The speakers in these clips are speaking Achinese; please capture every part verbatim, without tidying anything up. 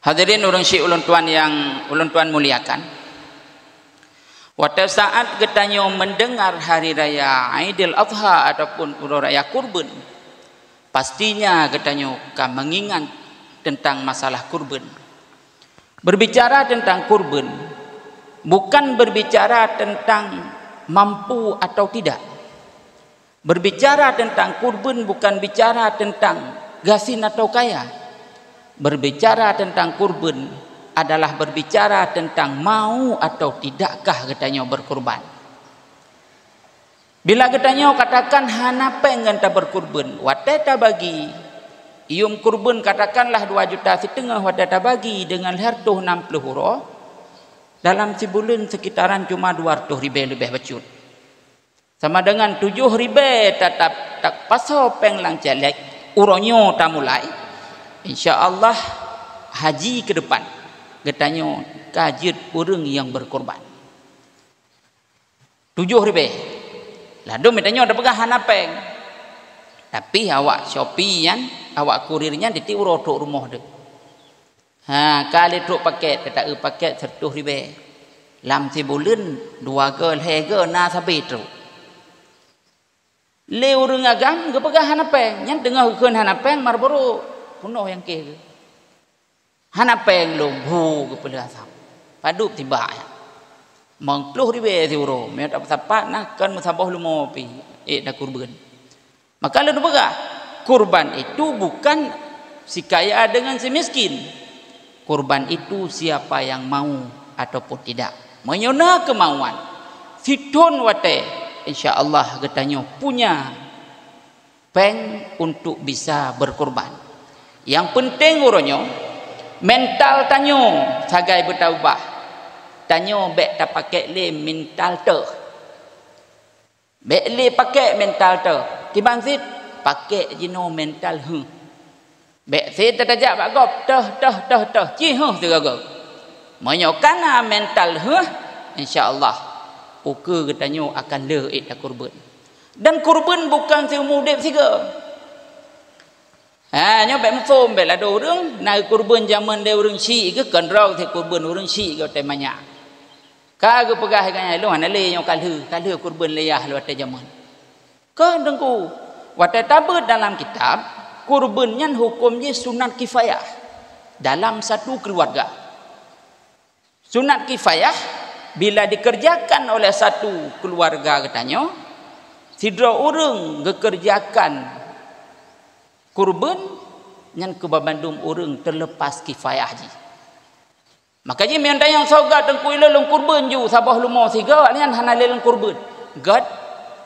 Hadirin ureuëng syiek ulôn tuan nyang ulôn tuan muliakan, watée saát geutanyoe mendengar hari raya Aidil Adha ataupun uroe raya kurban, pastinya geutanyoe ka mengingat tentang masalah kurban. Berbicara tentang kurban, bukan berbicara tentang mampu atau tidak. Berbicara tentang kurban bukan bicara tentang gasien atau kaya. Berbicara tentang kurban adalah berbicara tentang mau atau tidakkah geutanyoe berkurban. Bila geutanyoe katakan hana péng ngon taberkurban, watée tabagi, yuem kurban katakanlah dua juta siteungoh watée tabagi deungon lhée reutôh nam ploh uroe, dalam sibuleuen sekitaran cuma dua reutôh ribée leubeh bacut. Sama dengan tujoh ribée tatap tapasoe péng lam caleg, uroe nyoe tamulai, insya Allah haji keu depan geutanyoe ka jeuet ureuëng nyang berkurban. Tujoh ribée. Ladôm geutanyoe tapeugah hana péng. Tapi awak Shopee nyan, awak kurir nyan tieb uroe trok rumoh teuh. Ha, ka lheueh trok paket, ka taeu paket seratus ribée. Lam sibuleuen dua go, lhée go na sabe trok. Lé ureuëng agam geupeugah hana péng, nyan teungoh geukheun hana péng, Marlboro peunoh nyang kéh geuh. Hana péng lom, bu geupeuleueh asam. Padub tibak nyan. Meueng ploh ribée siuroe, meunyoe tapeusapat na kon meusaboh leumo pih ék takurban. Maka lôn peugah, kurban itu bukan si kaya dengan si miskin. Kurban itu siapa yang mau ataupun tidak. Meunyoe na keumauan, sithon watée, insya Allah geutanyoe punya péng untuk bisa berkurban. Nyang peunteng uroe nyoe, mental tanyoe sagai beutaubah. Tanyoe bék tapakék lé mental teuh. Bék lé pakék mental teuh. Kiban cit, pakék jinoe mental heueh. Bék cit tajak bak gob, teuh, teuh, teuh, teuh, ci heueh sigoe-goe. Meunyoe ka na mental heueh, insya Allah, ukeue geutanyoe akan le ék takurban. Dan kurban bukan siumu udeb sigoe. Ha, nyoe bék muphom, bék ladôm ureuëng na kurban jameun lé ureuëng syiek geuh, kon droe si kurban ureuëng syiek geuh watée manyak. Ka geupeugah geuhnyan, lôn hana lé nyoe ka lheueh, ka lheueh kurban lé yah lôn watée jameun. Kon Teungku, watée tabeuet dalam kitab, kurban nyan huköm jih sunat kifayah dalam satu keuluwarga. Sunat kifayah bila dikerjakan oleh satu keuluwarga geutanyoe, sidroe ureuëng geukeureujakan kurban, nyan keu banmandum ureuëng teuleupas kifayah jih. Maka jih meunyoe tanyong soe gét Teungku, ilôn lôn kurban ju saboh leumo sigoe, nyan hana lé lôn kurban. Gét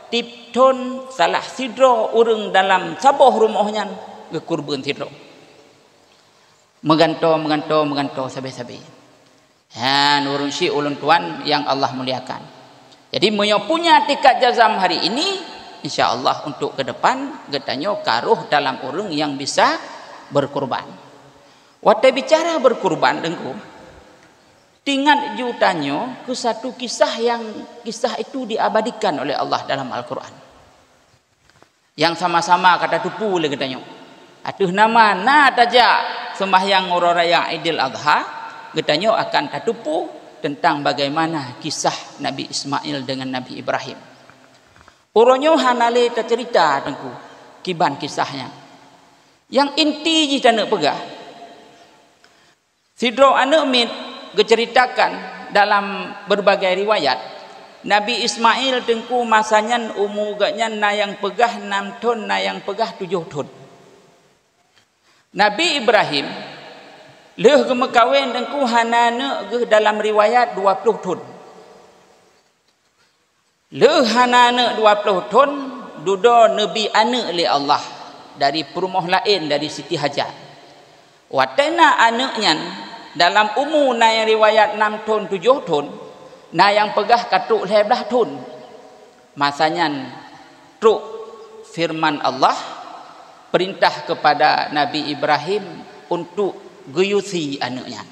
tieb thon salah sidroe ureuëng dalam saboh rumoh nyan geukurban sidroe. Meugantoe, meugantoe, meugantoe sabe-sabe. Nyan ureuëng syiek ulôn tuan nyang Allah muliakan. Jadi meunyoe punya tikad jazam hari ini, insya Allah untuk ke depan geutanyoe ka rhoh dalam ureuëng nyang bisa berkurban. Watée bicara berkurban Teungku, teuingat ju tanyoe keu satu kisah nyang kisah itu diabadikan oleh Allah dalam Al-Quran. Nyang sama-sama ka tateupeue lé geutanyoe. Ateueh nama na tajak seumbahyang uroe raya Idul Adha, geutanyoe akan tateupeue teuntang bagaimana kisah Nabi Ismail deungon Nabi Ibrahim. Uroe nyoe hana lé taceurita Teungku kiban kisah nyan. Nyang inti jih taneuk peugah, sidroe aneuëk miet geuceuritakan dalam beurbagai riwayat, Nabi Ismail Teungku masa nyan umu geuhnyan na nyang peugah nam thon, na nyang peugah tujoh thon. Nabi Ibrahim lheueh geumeukawen Teungku hana aneuëk geuh dalam riwayat dua ploh thon. Lheueh hana aneuëk dua ploh thon, dudoe neubi aneuëk lé Allah dari peurumoh laén, dari Siti Hajar. Watée na aneuëk nyan dalam umu na nyang riwayat nam thon tujoh thon, na nyang peugah ka trok lhée blaih thon. Masa nyan trok feureuman Allah, peurintah keupada Nabi Ibrahim untuk geuyue sie aneuëk nyan.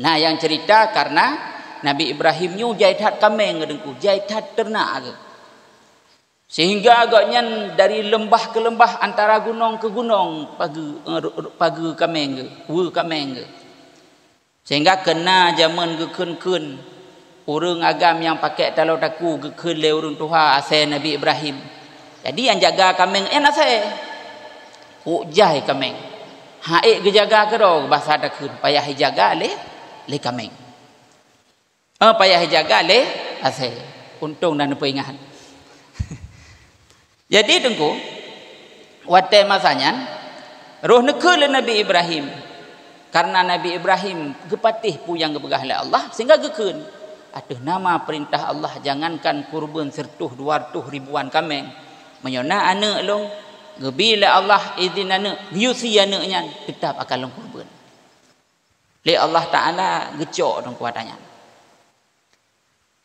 Na nyang ceurita kareuna Nabi Ibrahim nyoe jai that kaméng geuh Teungku, jai that teurenak geuh. Sehingga gobnyan dari leumbah keu leumbah, antara gunong keu gunong, pageue, eh, pageue kaméng geuh, weue kaméng geuh. Sehingga keu na jameun geukheun-kheun, ureuëng agam nyang pakék taloe takue geukheun lé ureuëng tuha asèe Nabi Ibrahim. Jadi nyang jaga kaméng nyan asèe. Kok jai kaméng. Hana ék geujaga keudroe, basa takheun, payah jijaga lé, lé kaméng. Eh, payah jijaga lé asèe. Untông na neupeuingat. Jadi Teungku, watèe masa nyan, roh neukheun lé Nabi Ibrahim. Karena Nabi Ibrahim geupatéh peue nyang geupeugah lé Allah, sehingga geukheun, "Ateueh nama peurintah Allah, jangankan kurban seureutôh dua reutôh ribuan kaméng. Meunyoe na aneuëk lôn, geubri lé Allah idhin aneuëk, geuyue sie aneuëk nyan, teutab akan lôn kurban." Lé Allah Taala geucok dong kuasa nyan.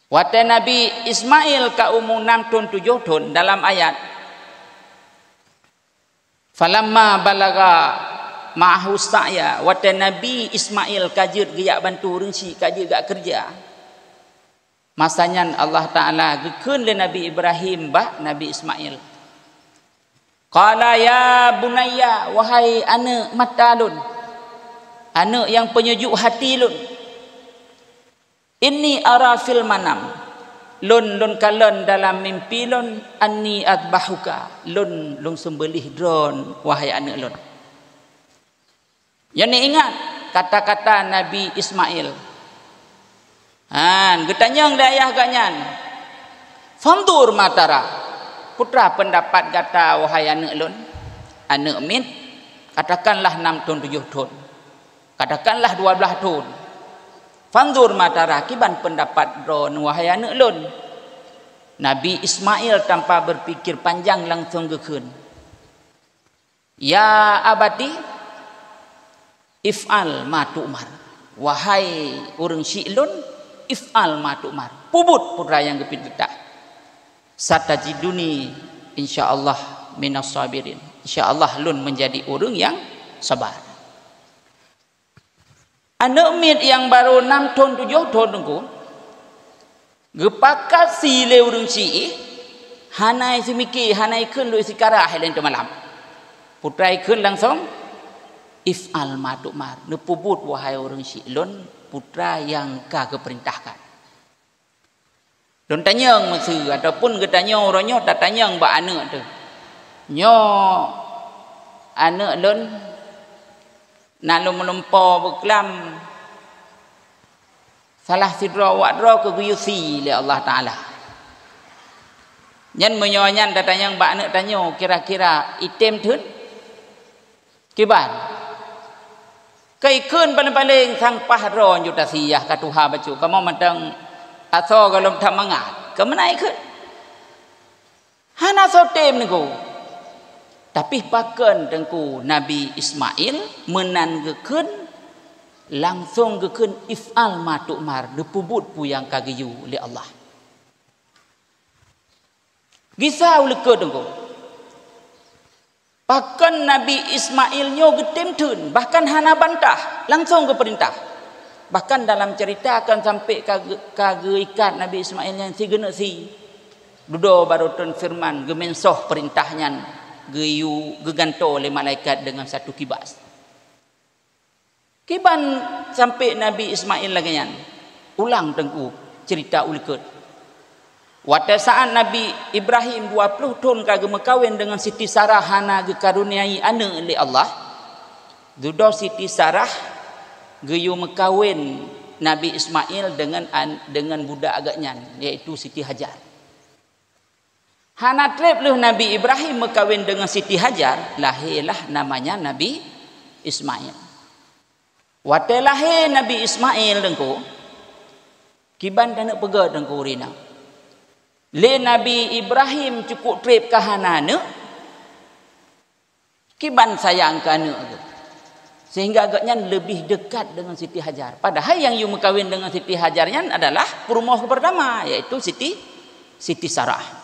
Watèe Nabi Ismail ka umu nam thon tujoh thon, dalam ayat, "Falamma balagha ma'ahu sa'ya," watèe Nabi Ismail ka jeuet geujak bantu ureuëng syiek, ka jeuet geujak keureuja. Masa nyan Allah Taala geukheun lé Nabi Ibrahim bak Nabi Ismail, "Qala ya bunayya, wahai aneuëk mata lôn, aneuëk nyang peunyeujok hati lôn, inni ara fil manam, lôn, lôn kalon dalam mimpi lôn, anni adzbahuka, lôn, lôn seumbeuléh droe, wahai aneuëk lôn." Nyan ingat kata-kata Nabi Ismail. Han, geutanyong lé ayah geuh nyan, "Fanzur ma tara, peue teuma peundapat gata, wahai aneuëk lôn?" Aneuëk miet, katakanlah nam thon tujoh thon, katakanlah dua blaih thon. "Fanzur ma tara, kiban peundapat droe, wahai aneuëk lôn?" Nabi Ismail tanpa berpikir panjang langsung geukheun, "Ya abati, if'al ma tu'mar." Wahai ureuëng syiek lôn, if'al ma tu'mar. Peubuet peue nyang geupeureutah. Satajiduni, insya Allah, minas sabirin. Insya Allah lôn meunjadi ureuëng nyang sabar. Aneuëk miet nyang barô nam thon tujoh thon Teungku, geupakat sie lé ureuëng syiek, hana seumiké, hana ikheun lôn sikarah lé teumalam. Peue teuma ikheun langsung, "If'al ma tu'mar, neupeubuet wahai ureuëng syiek lôn peue nyang ka geupeurintahkan." Lôn tanyong meuseu, ataupun geutanyong uroe nyoe, tatanyong bak aneuëk teuh, "Nyoe aneuëk lôn na lôn meulumpoe beuklam, salah sidroe awak droe keuh geuyue sie lé Allah Taala. Nyan meunyoe nyan tatanyong bak aneuëk tanyoe, kira-kira item thon?" Kiban. Ka ikheun paléng-paléng sang paih droe ju tasie ka tuha bacut. Kamoe mantong asoe gohlom that mangat. Keumeunai kheun. Hana soe tem Teungku. Tapi pakon Teungku Nabi Ismail meunan geukheun, langsong geukheun if'al ma tu'mar, neupeubuet peue nyang ka geuyue lé Allah. Gisa uleukot Teungku. Pakon Nabi Ismail nyoe geutem theun, bahkan hana bantah, langsong geupeurintah. Bahkan dalam cerita akan sampai ka geu-, ka geuikat Nabi Ismail nyan sigeuneuk sie. Dudoe barô treun feureuman, geuminsoh peurintah nyan, geuyue geugantoe lé malaikat deungon satu kibas. Kiban sampai Nabi Ismail lagée nyan? Ulang Teungku cerita uleukot. Watée saát Nabi Ibrahim dua ploh thon ka geumeukawen deungon Siti Sarah hana geukaruniai aneuëk lé Allah, dudoe Siti Sarah geuyue meukawen Nabi Ismail deungon an-, deungon budak geuh nyan, yaitu Siti Hajar. Hana treb lheueh Nabi Ibrahim meukawen deungon Siti Hajar, lahirlah namanya Nabi Ismail. Watée lahé Nabi Ismail Teungku, kiban taneuk peugét Teungku rinang. Lé Nabi Ibrahim cukup treb ka hana aneuëk, kiban sayang keu aneuëk geuh, sehingga gobnyan leubeh dekat deungon Siti Hajar. Padahai nyang yue meukawen deungon Siti Hajar nyan adalah peurumoh geuh peurtama, yaitu Siti, Siti Sarah.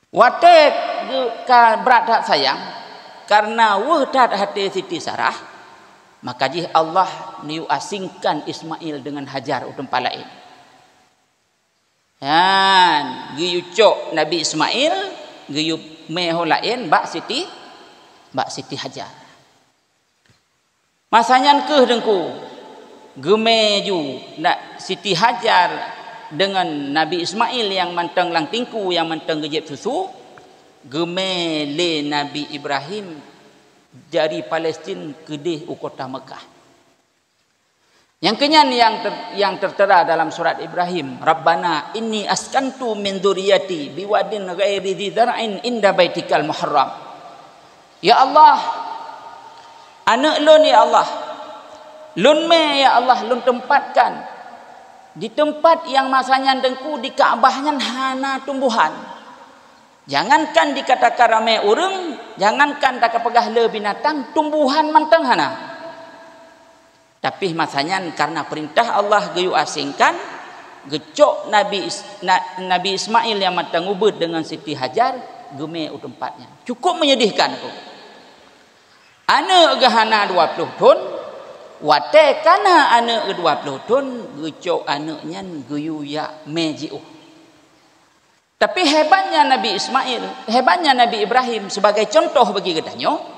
Watée geu-, ka brat that sayang, kareuna weueh that até Siti Sarah, maka jih Allah neuyue asingkan Ismail deungon Hajar u teumpat laén. Nyan, geuyue cok Nabi Ismail, geuyue mé ho laén bak Siti, bak Siti Hajar. Masa nyan kheueh Teungku, geumé ju na-, Siti Hajar deungon Nabi Ismail nyang mantong lam teungku, nyang mantong geujieb susu, geumé lé Nabi Ibrahim dari Palestin keudeh u kota Meukah. Nyang keunyan nyang ter-, nyang tertera dalam surat Ibrahim, "Rabbana inni askantu min dzurriyyati biwadin ghairi dzi zar'in inda baitikal muharram." Ya Allah, aneuëk lôn, ya Allah, lôn mé, ya Allah, lôn tempatkan di teumpat nyang masa nyan Teungku di Ka'bah nyan hana tumbuhan. Jangankan dikatakan ramé ureuëng, jangankan takapeugah le binatang, tumbuhan mantong hana. Tapi masa nyan karena peurintah Allah geuyue asingkan, geucok Nabi Is-, Na-, Nabi Ismail nyang mantong ubeuet deungon Siti Hajar geumé u teumpat nyan. Cukup menyedihkan tu. Aneuëk geuh hana dua ploh thon, watée ka na aneuëk geuh dua ploh thon, geucok aneuëk nyan geuyue jak mé jiôh. Tapi hebatnya Nabi Ismail, hebatnya Nabi Ibrahim sebagai contoh bagi geutanyoe,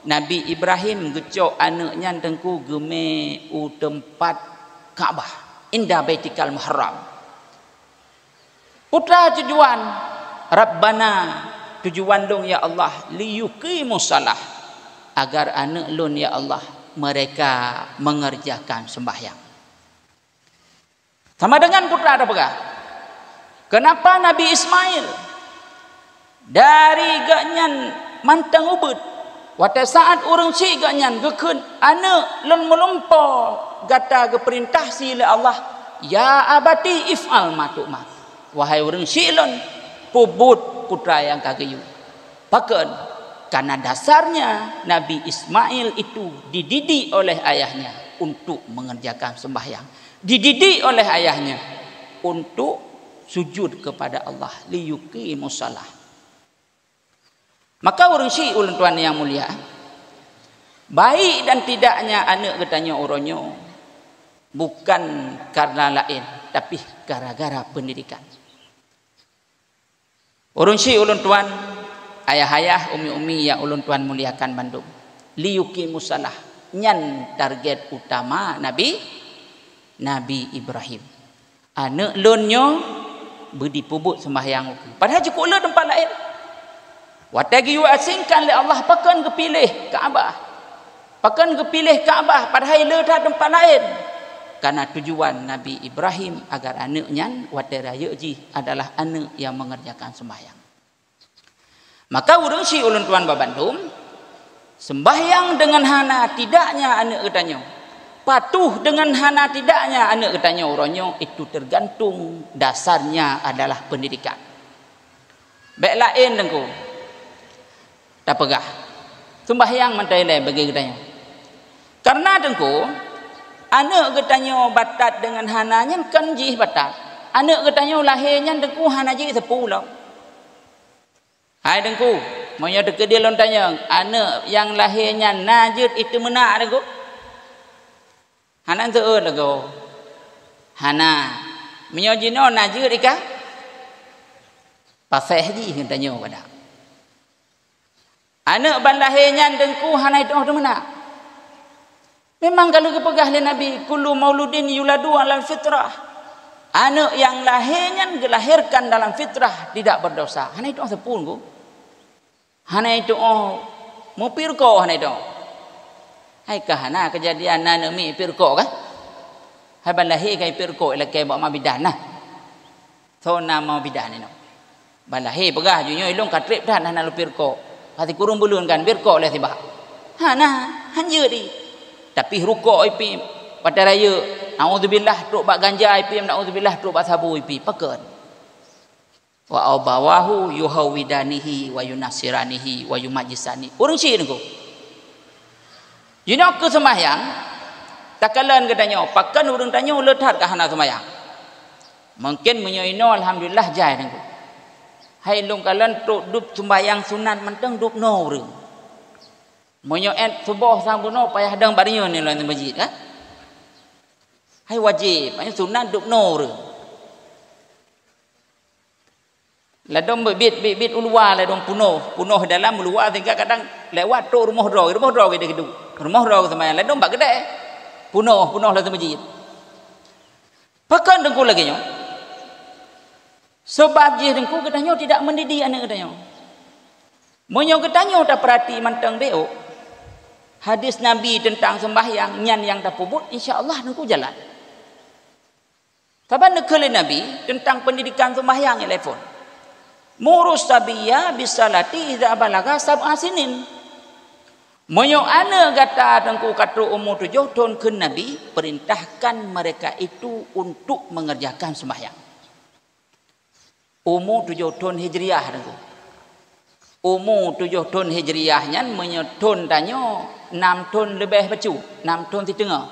Nabi Ibrahim geucok aneuëk nyan Teungku geumé u teumpat Ka'bah, inda Baitikal Muharram. Peue tujuan, Rabbana, tujuan lôn ya Allah, liyuqimus shalah, agar aneuëk lôn ya Allah, mereka mengerjakan sembahyang. Sama dengan peue teupeugah. Kenapa Nabi Ismail dari geuhnyan mantong ubeuet, watée saát ureuëng syiek geuhnyan geukheun, "Aneuëk lôn meulumpoe gata geupeurintah sie lé Allah, ya abati if'al ma tu'mar." Wahai ureuëng syiek lôn, peubuet peue nyang ka geuyue. Pakon? Karena dasarnya Nabi Ismail itu dididik oleh ayahnya untuk mengerjakan sembahyang. Dididik oleh ayahnya untuk sujud kepada Allah, liyuqimus shalah. Maka ureuëng syiek ulôn tuan nyang mulia, baik dan tidaknya aneuëk geutanyoe uroe nyoe bukan karena laén, tapi gara-gara pendidikan. Ureuëng syiek ulôn tuan, ayah-ayah, umi-umi nyang ulôn tuan muliakan bandum. Liyuqimus shalah, nyan target utama Nabi, Nabi Ibrahim. Aneuëk lôn nyoe beudipeubuet sembahyang ukeue. Padahai jikuk le teumpat laén. Watée geuyue asingkan lé Allah, pakon geupiléh Ka'bah. Pakon geupiléh Ka'bah padahai le that teumpat laén? Karena tujuan Nabi Ibrahim agar aneuëk nyan watée rayeuk jih adalah aneuëk nyang mengerjakan sembahyang. Maka ureuëng syiek ulôn tuan babandum, sembahyang dengan hana tidaknya aneuëk geutanyoe, patuh dengan hana tidaknya aneuëk geutanyoe uroe nyoe, itu tergantung dasarnya adalah pendidikan. Bék laén Teungku tapeugah, sembahyang mantong ilée bagi geutanyoe. Karena Teungku, aneuëk geutanyoe batat deungon hana nyan kon jih batat. Aneuëk geutanyoe lahé nyan Teungku hana jih teupeu lom. Hai Teungku, meunyoe teukeudi lôn tanyong, aneuëk nyang lahé nyan na jeuet iteumeunak Teungku? Hana seuôt lagoe. Hana. Meunyoe jinoe na jeuet ika? Paséh jih geutanyoe pada. Aneuëk ban lahé nyan Teungku hana jituoh teumeunak. Memang ka lheueh geupeugah lé Nabi, "Kullu mauludin yuladu alal fitrah." Aneuëk nyang lahé nyan geulahérkan dalam fitrah tidak berdosa. Hana jituoh teupeu Teungku. Hana jituoh meupiep rukok, hana jituoh. Hai ka hana keujadian na aneuëk miet piep rukok kah? Hai ban lahé ka piep rukok ilakée bak ma bidan nah. Soe na ma bidan inoe? Ban lahé peugah, "Jinoe ilôn ka treb that hana lôn piep rukok. Ka sikureueng buleuen kan piep rukok lé sibak." Hana, hanjeuet jih. Tapi rukok ipiep, watée rayeuk, naudzubillah, trok bak ganja ipiep, naudzubillah, trok bak sabu ipiep. Pakon? "Wa abawahu yuhawwidanihi wa yunassiranihi wa yumajjisani." Ureuëng syiek Teungku. Jinoe keu seumayang, takalon geutanyoe, pakon ureuëng tanyoe le that ka hana seumayang. Mungkin meunyoe inoe alhamdulillah jai Teungku. Hai lôn kalon trok dub seumayang sunat mantong dub noe ureuëng. Meunyoe ét suboh sang bunoe payah dong barnyoe nilai masjid kan? Hai wajéb, hanya sunat dub noe ureuëng. Ladôm biet-biet u luwa, ladôm punoh, punoh dalam u luwa, sehingga kadang lewat trok rumoh droe, rumoh droe geuduek, rumoh droe geuseumbahyang, ladôm bak keudè, punoh, punoh lam meuseujid. Pakon Teungku lagèe nyoe? Sabab jih Teungku, geutanyoe tidak mendidik aneuk geutanyoe. Meunyoe geutanyoe tapeurati mantong beuh hadis Nabi teuntang seumbahyang nyan nyang tapeubuet, insya Allah Teungku jalan. Saban neukheun lé Nabi teuntang peundidikan seumbahyang ilèe phon. "Murus sabiyya bis-salati idza balagha sab'a sinin." Meunyoe aneuk gata Teungku ka trok umu tujoh thon, kheun Nabi, perintahkan mereka itu untuk mengerjakan sembahyang. Umu tujoh thon Hijriah Teungku. Umu tujoh thon Hijriah nyan meunyoe thon tanyoe nam thon leubeh bacut, nam thon siteungoh.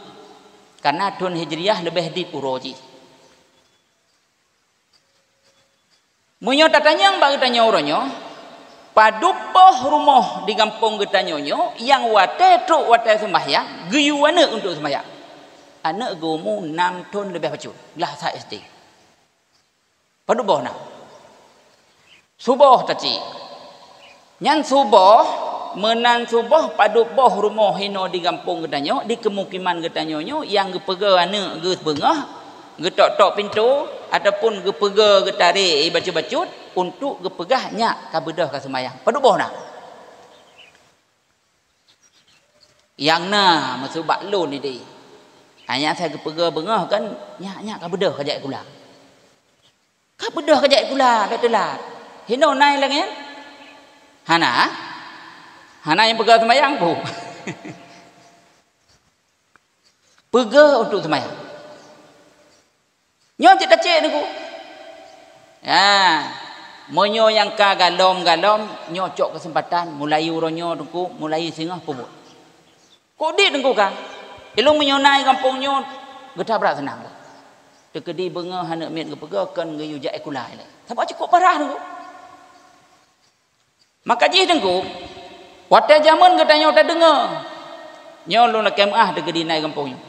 Karena thon Hijriah leubeh dit uroe jih. Meunyoe tatanyong bak geutanyoe uroe nyoe, padub boh rumoh di gampông geutanyoe nyoe nyang watèe trok watèe seumbahyang geuyue aneuk untuk seumbahyang? Aneuk geumu nam thon leubeh bacut, glah sa S D. Padub boh na? Suboh tacit. Nyan suboh, meunan suboh padub boh rumoh hinoe di gampông geutanyoe, di keumukiman geutanyoe nyoe nyang geupeugöt aneuk geuh beungoh, geutok-tok pintoe, ataupun geupeugöt geutarek bacut-bacut untuk geupeugah nyak ka beudôh ka seumayang. Padub boh na? Nyang na meusubat lôn idéh. Hanya asai geupeugöt beungoh kan, nyak-nyak ka beudôh ka jak sikula. Ka beudôh ka jak sikula, bèk teulat. Hinoe na lagèe nyan? Hana? Hana nyang peugöt seumayang, bu? Peugöt untuk seumayang. Nyoe cit tacit Teungku. Ya, meunyoe nyang ka galom-galom, nyoe cok keuseumpatan, mulai uroe nyoe Teungku, mulai singoh peubuet. Kok dit Teungku ka? Ilôn meunyoe na i gampông nyoe, geutabrak seunang. Teukeudi beungoh aneuk miet geupeugöt kon geuyue jak sikula ilèe. Sabab cukôp parah Teungku. Maka jih Teungku, watèe jameun geutanyoe tadeungoe, nyoe lôn lakèe meu'ah teukeudi na i gampông nyoe.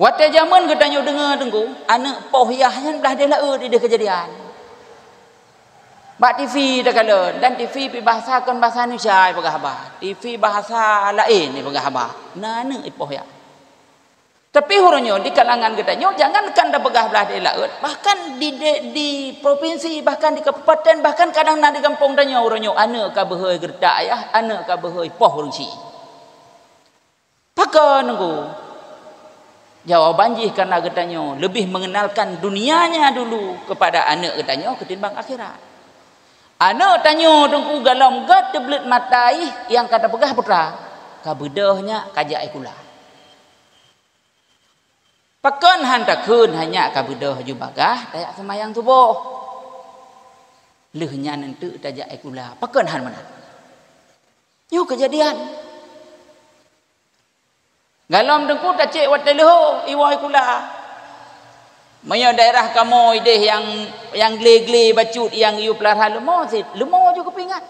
Watèe jameun geutanyoe deungoe Teungku, aneuk poh yah nyan blah deh laôt idéh keujadian. Bak T V takalon, dan T V pih bahasa kon bahasa Indonesia ipeugah haba. T V bahasa laén ipeugah haba. Na aneuk ipoh yah. Tapi uroe nyoe di kalangan geutanyoe jangankan tapeugah blah deh laôt, bahkan di de-, di provinsi, bahkan di kabupaten, bahkan kadang na di gampông tanyoe uroe nyoe aneuk ka beuhôi geureutak yah, aneuk ka beuhôi poh ureueng syiek. Pakon Teungku? Jawaban jih karena geutanyoe leubeh mengenalkan dunianya dulu kepada aneuk geutanyoe ketimbang akhirat. Aneuk tanyoe Teungku galom gèt teubleuet mata jih nyang ka tapeugah putra, ka beudôh nyak ka jak sikula. Pakon han takheun hai nyak ka beudôh ju bagaih tajak seumayang suboh? Lheueh nyan eunteuk tajak sikula. Pakon han meunan? Nyoe keujadian. Galom Teungku tacék watèe leuhô iwoe sikula. Meunyoe daerah kamoe idéh nyang, nyang glé-glé bacut nyang geuyue peulara leumo cit, leumo ju geupeuingat.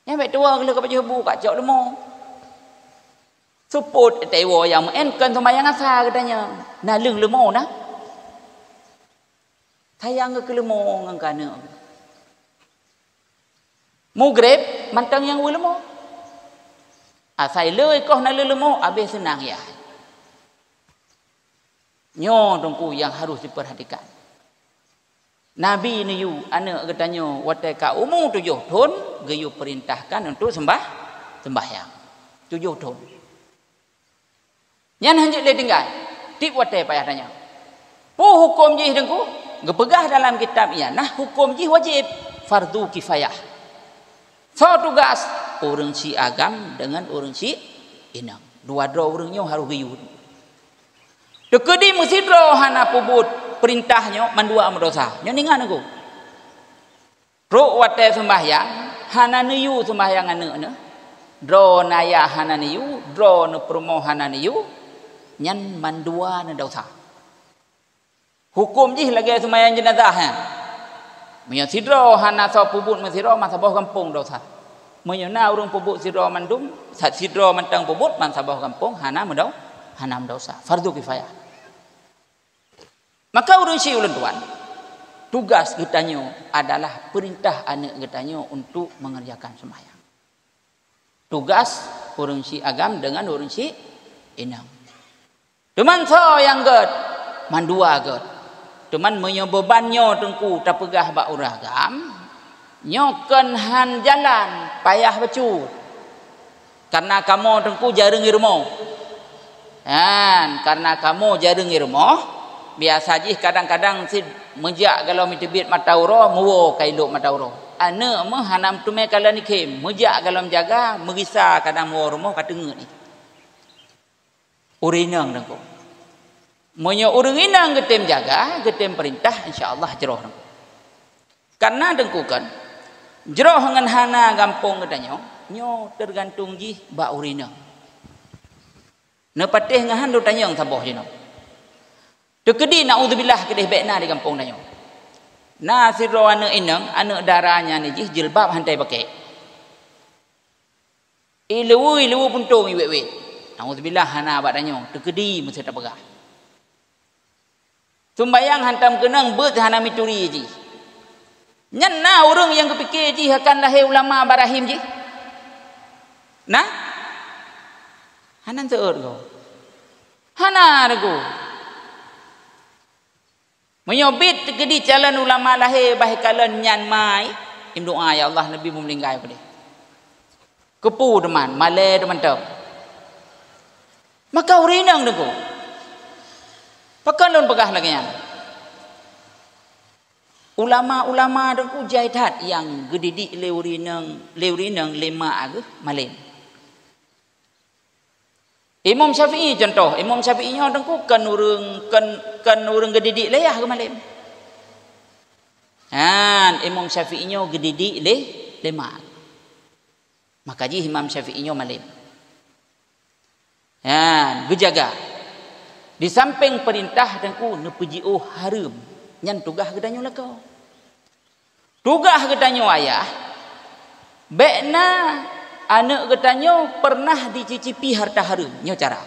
Nyang bèk tuwoe lheueh ka pajoh bu ka cok leumo. Seupôt teuwoe nyang meu'en kon seumayang asa geutanyoe. Na leueng leumo na. Sayang keu leumo ngon keuneuk. Mugreb mantong nyang weueh leumo. Asai le ikoh na leueng leumo, abéh seunang yah. Nyoe Teungku nyang harôh dipeurhatikan. Nabi neuyue aneuk geutanyoe watèe ka umu tujoh thon geuyue peurintahkan untuk seumbah, seumbahyang. Tujoh thon. Nyan hanjeuet lé tinggai. Tiep watèe payah tanyong. Peue huköm jih Teungku? Geupeugah dalam kitab I'anah huköm jih wajéb, fardu kifayah. Soe tugaih? Ureueng syiek agam deungon ureueng syiek inong. Dua droe ureueng nyoe harôh geuyue. Teukeudi meusidroe hana peubuet peurintah nyoe mandua meudesya. Nyoe ingat Teungku. Trok watèe seumbahyang, hana neuyue seumbahyang aneuk neuh. Droeneuh ayah hana neuyue, droeneuh peurumoh hana neuyue, nyan mandua neuh desya. Huköm jih lagèe seumayang jeunazah nyan. Meunyoe sidroe hana soe peubuet meusidroe, meusaboh gampông desya. Meunyoe na ureueng peubuet sidroe mandum, sa-, sidroe mantong peubuet, meusaboh gampông hana meudo-, hana meudesya. Fardu kifayah. Maka ureueng syiek ulôn tuan, Tugas geutanyoe adalah perintah aneuk geutanyoe untuk mengerjakan sembahyang. Tugas ureuëng syiek agam deungon ureuëng syiek inong. Teuma soe nyang gét? Mandua gét. Teuma meunyoe beuban nyoe teungku tapeugah bak ureuëng agam, nyoe kon han jalan, payah bacut. Karena kamoe teungku jareueng i rumoh. Kan, karena kamoe jareueng i rumoh, biasa jih kadang-kadang cit meujak golom teubiet mata uroe, meuwoe ka ilok mata uroe. Aneuk meuh hana meuteumé kalon ikhém, meujak golom jaga, meugisa kadang meuwoe rumoh ka teungeut jih. Ureuëng inong teungku. Meunyoe ureuëng inong geutem jaga, geutem peurintah, insya Allah jroh teungku. Karena teungku kan, jroh ngon hana gampông geutanyoe, nyoe teugantung jih bak ureuëng inong. Neupatéh ngon han lôn tanyong saboh jinoe. Teukeudi naudzubillah keudeh bék na di gampông tanyoe. Na sidroe aneuk inong, aneuk dara nyan jih jilbab han teupaké. Ileue-ileue puntông iwét-wét. Naudzubillah hana bak tanyoe, teukeudi meuseuti tapeugah. Sumbayang hantom keunong beuet hana mituri jih. Nyan na ureuëng nyang geupike jih akan lahé ulama barahim jih? Na? Hana seuôt goe. Hana teungku. Meunyoe bit teukeudi calon ulama lahé bah kalon nyan mai, imdoa, "Ya Allah, neubi beumeulinggai peudeh." Keupeue teuma, malée teuma teuh. Maka ureuëng inong teungku. Pakon lôn peugah lagée nyan? Ulama-ulama teungku jai that nyang geudidik lé ureuëng inong, lé ureuëng inong lé mak geuh malém. Imam Syafi'i contoh, Imam Syafi'i nyoe teungku kon ureuëng, kon, kon ureuëng geudidik lé yah geuh malém. Han, Imam Syafi'i nyoe geudidik lé, lé mak. Maka jih Imam Syafi'i nyoe malém. Nyan, geujaga. Di sampéng peurintah teungku neupeujiôh hareuem, nyan tugaih geutanyoe lakoe. Tugaih geutanyoe ayah, bék na aneuk geutanyoe peureunah jicicipi hareuta hareuem. Nyoe cara.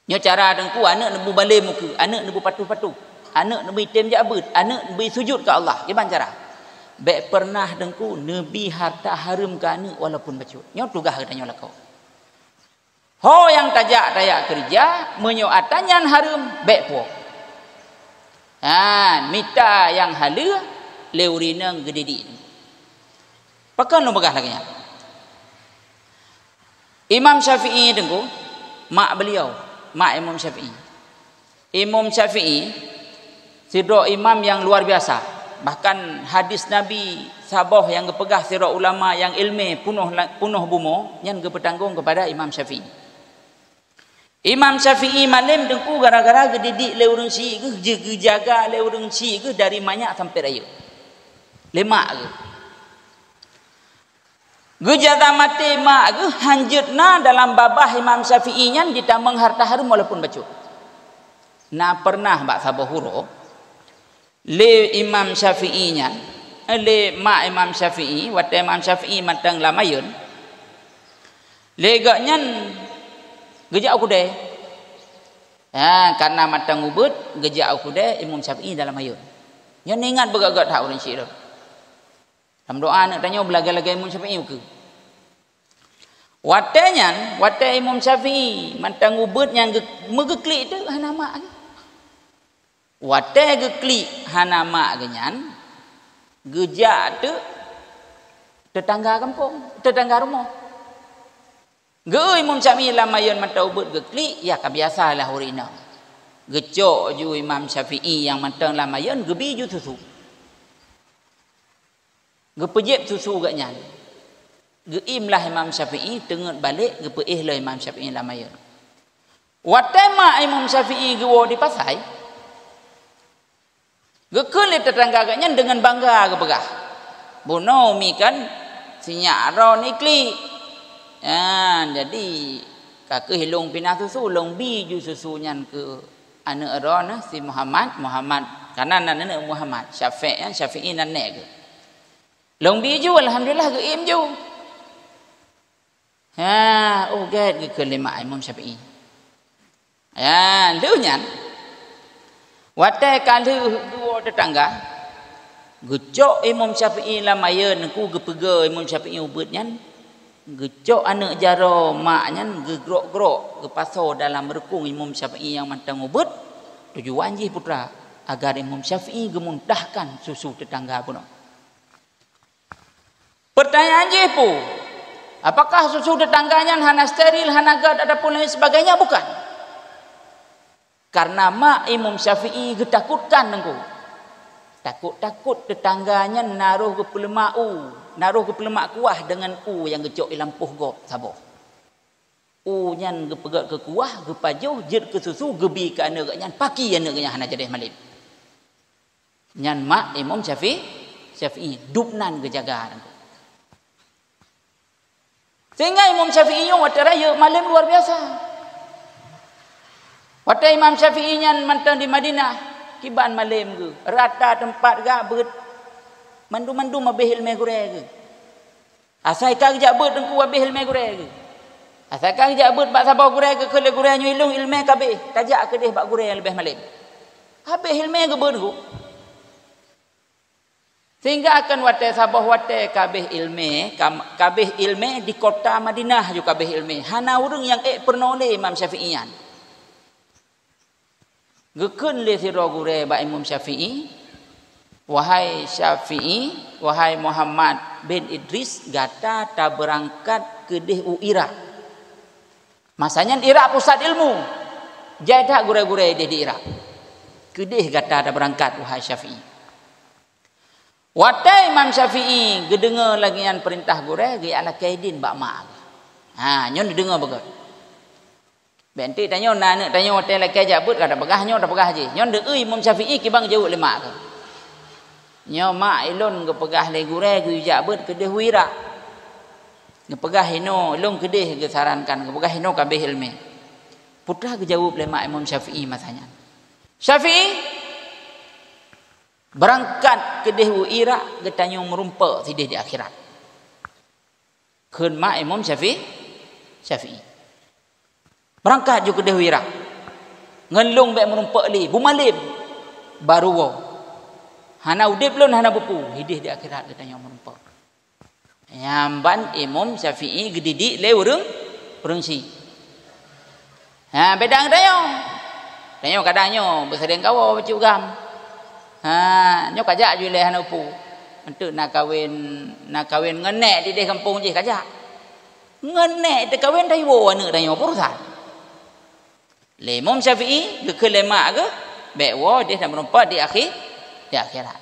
Nyoe cara teungku, aneuk neubeubalée mukeue, aneuk neubeupatuh-patuh, aneuk neubeuitem jak beuet, aneuk neubeusujut keu Allah. Kiban cara? Bék peureunah teungku neubi hareuta hareuem keu aneuk walaupun bacut. Nyoe tugaih geutanyoe lakoe. Ho nyang tajak tajak keureuja, meunyoe atra nyan hareuem, bék puwoe. Han, mita nyang haleue lé ureuëng inong geudidik. Pakon lôn peugah lagée nyan? Imam Syafi'i teungku, mak beliau, mak Imam Syafi'i. Imam Syafi'i, sidroe imam nyang luar biasa. Bahkan hadis Nabi saboh nyang geupeugah sidroe ulama nyang iéleumé punoh la-, punoh bumoe, nyan geupeutanggong keupada Imam Syafi'i. Imam Syafi'i malém teungku gara-gara geudidik lé ureuëng syiek geuh, geujaga lé ureuëng syiek geuh dari manyak sampoe rayeuk. Lé mak geuh. Geujaga maté mak geuh, hanjeuet na dalam babah Imam Syafi'i nyan jitamong hareuta hareuem walaupun bacut. Na peureunah bak saboh uroe, lé Imam Syafi'i nyan, eh, lé mak Imam Syafi'i, watée Imam Syafi'i mantong lam ayeueng, lé gobnyan geujak u keudée. Ha, karena mantong ubeuet, geujak u keudée Imam Syafi'i dalam ayeueng. Nyan ingat beugét-gét that ureuëng syiek lôn. Lam doa aneuk tanyoe beulagée-lagée Imam Syafi'i ukeue. Watée nyan, watée Imam Syafi'i mantong ubeuet nyang geu-, meugeuklik teuk hana mak lé. Watée geuklik hana mak geuh nyan, geujak teuk teutangga gampông, teutangga rumoh. Geu Imam Syafi'i lam ayeueng mantong ubeuet geuklik, ya ka biasa lah ureuëng inong. Geucok ju Imam Syafi'i nyang mantong lam ayeueng geubi ju susu. Geupeujép susu gobnyan. Geuiem lah Imam Syafi'i, teungeut balek geupeuéh lom Imam Syafi'i lam ayeueng. Watée mak Imam Syafi'i geuwoe di pasai, geukheun lé teutangga gobnyan deungon bangga geupeugah, "Bunoe umi kan sinyak droeneuh klik. Nyan, jadi ka kheueh lôn pinah susu, lôn bi ju susu nyan keu aneuk droeneuh si Muhammad, Muhammad, kana nan aneuk Muhammad, Syafiq, nyan Syafi'i nan nèk geuh. Lôn bi ju, alhamdulillah geuiem ju." Ha, oh gét geukheun lé mak Imam Syafi'i. Ya, lheueh nyan, watée ka lheueh Teutangga, geucok Imam Syafi'i lam ayeuen, ku geupeugah Imam Syafi'i ubeuet nyan, geucok aneuk jaroe mak nyan geugrok-grok, geupasoe dalam reukong Imam Syafi'i nyang mantong ubeuet, tujuan jih putra, agar Imam Syafi'i geumuntahkan susu teutangga bunoe. Pertanyaan jih pu, apakah susu teutangga nyan hana steril, hana gèt ataupun lain sebagainya? Bukan. Karena mak Imam Syafi'i geutakutkan teungku. Takot-takot teutangga nyan na roh geupeuleumah u, na roh geupeuleumah kuah deungon u nyang geucok i lampôh gob saboh. U nyan geupeugèt keu kuah, geupajoh, jeuet keu susu, geubi keu aneuk geuh nyan, paki aneuk geuh nyan hana jadeh malem. Nyan mak Imam Syafi-, Syafi'i, dub nan geujaga teungku. Sehingga Imam Syafi'i nyoe watèe rayeuk malem luar biasa. Watèe Imam Syafi'i nyan mantong di Madinah, kiban malem geuh, rata teumpat gak beuet, mandum-mandum abéh ileumèe gurèe geuh. Asai ka geujak beuet teungku abéh ileumèe gurèe geuh. Asai ka geujak beuet bak saboh gurèe geuh, kheun lé gurèe nyoe, "Ilôn ileumèe ka abéh, tajak keudeh bak gurèe nyang leubeh malem." Abéh ileumèe geubeuet teungku. Sehingga akan watèe saboh watèe ka abéh ileumèe, ka, ka abéh ileumèe di kota Madinah ju ka abéh ileumèe. Hana ureueng nyang ék peurunoe lé Imam Syafi'i nyan. Geukheun lé sidroe gurèe bak Imam Syafi'i, "Wahai Syafi'i, wahai Muhammad bin Idris, gata tabeurangkat keudeh u Irak." Masa nyan Irak pusat ilmu. Jai that gurèe-gurèe ideh di Irak. "Keudeh gata tabeurangkat, wahai Syafi'i." Watèe Imam Syafi'i geudeungoe lagèe nyan peurintah gurèe, geujak lakèe idin bak mak geuh. Ha, nyoe neudeungoe beugèt. Bèk enteuk tanyoe na aneuk tanyoe watèe lakèe jak beuet ka tapeugah nyoe, tapeugah jih. Nyoe deuh Imam Syafi'i kiban geujaweueb lé mak geuh. "Nyoe mak, ilôn geupeugah lé gurèe geuyue jak beuet keudeh u Irak. Geupeugah inoe, ilôn keudeh geusarankan, geupeugah inoe ka abéh ileumèe." Peue teuma geujaweueb lé mak Imam Syafi'i masa nyan? "Syafi'i, beurangkat keudeh u Irak, geutanyoe meurumpok sideh di akhirat." Kheun mak Imam Syafi-, Syafi'i, "Beurangkat ju keudeh u Irak. Ngon lôn bèk meurumpok lé, beumalem, barô woe. Hana udeb lôn, hana beupeue, sideh di akhirat geutanyoe meurumpok." Nyan ban Imam Syafi'i geudidik lé ureueng, ureueng syiek. Ha, beda ngon tanyoe. Tanyoe kadang nyoe beusadang kawoe bacut GAM. Ha, nyoe kajak ju ilèe hana peue. Enteuk na kawen, na kawen ngon nèk di deh gampông jih kajak. Ngon nèk teukawen tayue woe aneuk tanyoe, peue urusan. Lé Imam Syafi'i geukheun lé mak geuh, bèk woe deh dan meurumpok di akhi-, di akhirat.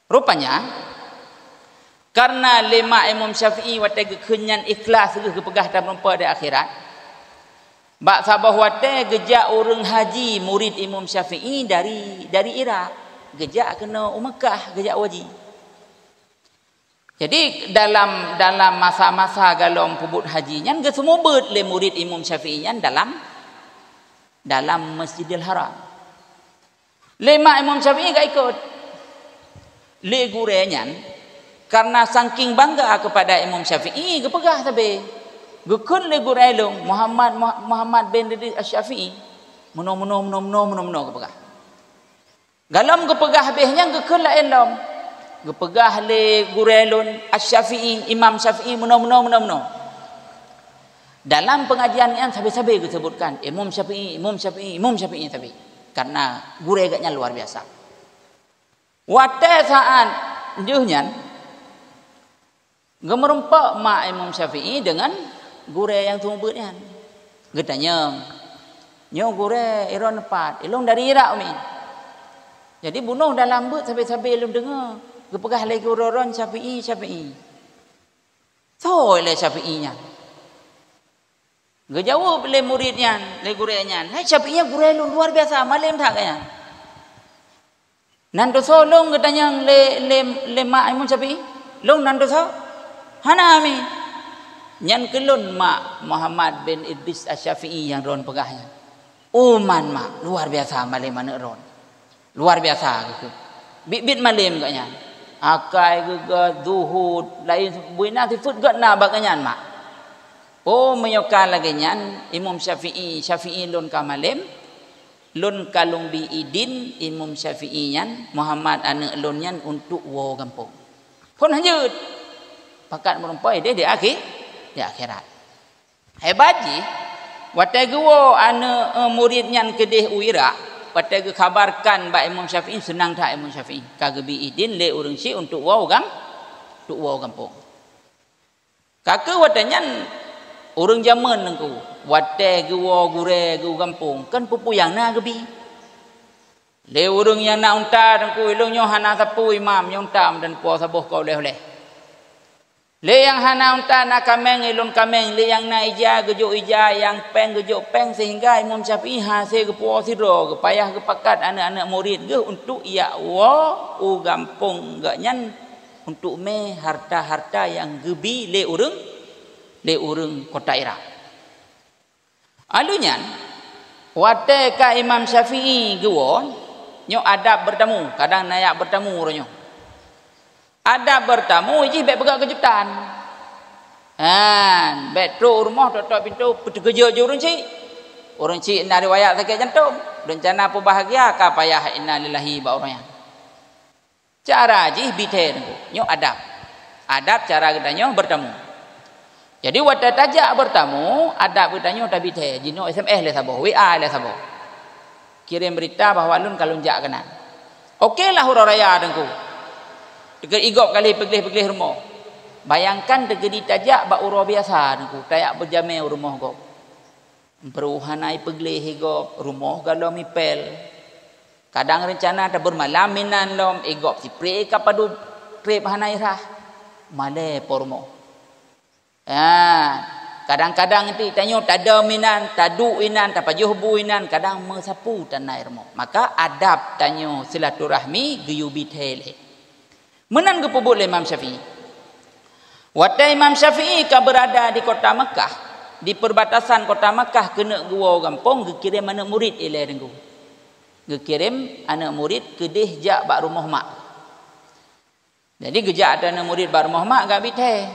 Rupanya, karena lé mak Imam Syafi'i watèe geukheun nyan ikhlas geuh geupeugah tameurumpok di akhirat, bak saboh watèe geujak ureueng haji murid Imam Syafi'i dari, dari Irak, geujak keunoe u Meukah, geujak u haji. Jadi, dalam, dalam masa-masa galom peubuet haji nyan, geuseumeubeuet lé murid Imam Syafi'i nyan dalam, dalam Masjidil Haram. Lé mak Imam Syafi'i ka ikot. Lé gurèe nyan, karena saking bangga kepada Imam Syafi'i, geupeugah sabe. Geukheun lé gurèe lôn, Muhammad, Muha-, Muhammad bin Idris Asy-Syafi'i. Meunoe, meunoe, meunoe, meunoe, meunoe, meunoe geupeugah. Galom geupeugah abéh nyan geukheun laén lom. Geupeugah lé gurèe lôn, Asy-Syafi'i, Imam Syafi'i, meunoe, meunoe, meunoe, meunoe. Dalam pengajian nyan sabe-sabe geusebutkan, Imam Syafi'i, Imam Syafi'i, Imam Syafi'i sabe. Karena gurèe geuh nyan luar biasa. Watèe saat jih nyan, geumeurumpok mak Imam Syafi'i deungon gurèe nyang seumeubeuet nyan. Geutanyong, "Nyoe gurèe, droeneuh pat?" "Ilôn dari Irak, Umi." "Jadi bunoe dalam beuet sabe-sabe lôn deungoe geupeugah lé gurèe droeneuh Syafi'i, Syafi'i." "Soe lé Syafi'i nyan?" Geujaweueb lé murid nyan, lé gurèe nyan, "Hai, Syafi'i nyan gurèe lôn luar biasa, malem that geuh nyan." "Nan teusoe lôn?" geutanyong lé, lé, lé mak Imam Syafi'i. "Lôn nan teusoe?" "Hana, Mi." "Nyan keu lôn mak Muhammad bin Idris Asy-Syafi'i nyang droeneuh peugah nyan." "Oh, man, mak, luar biasa malem aneuk droeneuh. Luar biasa," geukheun. "Biet-biet malem geuh nyan. Akai geuh, geuh zuhud, laén bubena sifeuet geuh na bak geuh nyan, mak." "Oh, meunyoe ka lagèe nyan, Imam Syafi'i, Syafi'i lôn ka malem, Lôn ka lôn bi idin Imam Syafi'i nyan, Muhammad aneuk lôn nyan, untuk woe gampông. Phon hanjeuet. Pakat meurumpok ideh di akhi-, di akhirat. Hebat jih, watée geuwoe aneuk, eh, murit nyan keudeh u Irak, watée geukhabarkan bak Imam Syafi'i, seunang that Imam Syafi'i. Ka geubi idin lé ureuëng syiek untuk woe u gam-, untuk woe u gampông. Ka keuh watée nyan ureuëng jamén Teungku, watée geuwoe gurée geuh u gampông, kan peue-peue nyang na geubi. Lé ureuëng nyang na unta Teungku, ilôn nyoe hana sapeue imam, nyoe unta meudan puwoe saboh keu uleh-uleh. Lé nyang hana unta na kaméng, ilôn kaméng, lé nyang na ija geujok ija, nyang péng geujok péng, seuhingga Imam Syafi'i hase geupuwoe sidroe, geupayah geupakat aneuk-aneuk murit geuh untuk jak woe u gampông geuh nyan untuk mé harta-harta nyang geubi lé ureuëng, lé ureuëng kota Irak. Alheuh nyan, watée ka Imam Syafi'i geuwoe, nyoe adab beurtamu, kadang na jak beurtamu uroe nyoe. Adab beurtamu jih bék peugah keujutan. Han, bék trok u rumoh, tok-tok pintoe, peuteukeujot jih ureuëng syiek. Ureuëng syiek na riwayat sakét jantong, reuncana peubahgia ka payah innalillahi bak uroe nyan. Cara jih bi thée Teungku. Nyoe adab. Adab cara geutanyoe beurtamu. Jadi watée tajak beurtamu, adab geutanyoe tabi thée. Jinoe S M S lé saboh, W A lé saboh. Kirém beurita bahwa lôn ka lôn jak keunan. Oke lah uroe raya Teungku. Teuka igop kali peugleh-peugleh rumoh. Bayangkan teukeudi tajak bak uroe biasa Teungku, tajak beujamé u rumoh gob. Bru hana ipeugleh igop, rumoh galom ipél. Kadang reuncana tabeurmalam inan lom, igop sipré ka padub treb hana irhah. Malée po rumoh. Ya, kadang-kadang ti tanyoe tadom inan, taduek inan, tapajoh bu inan, kadang meusapeue tan na rumoh. Maka adab tanyoe silaturahmi geuyue bi thée lé. Meunan geupeubuet lé Imam Syafi'i. Watée Imam Syafi'i ka beurada di kota Meukah, di peurbatasan kota Meukah keuneuk geuwoe gampông, geukirém aneuk murit ilée Teungku. Geukirém aneuk murit keudeh jak bak rumoh mak. Jadi geujak ateueh aneuk murit bak rumoh mak, geubi thée.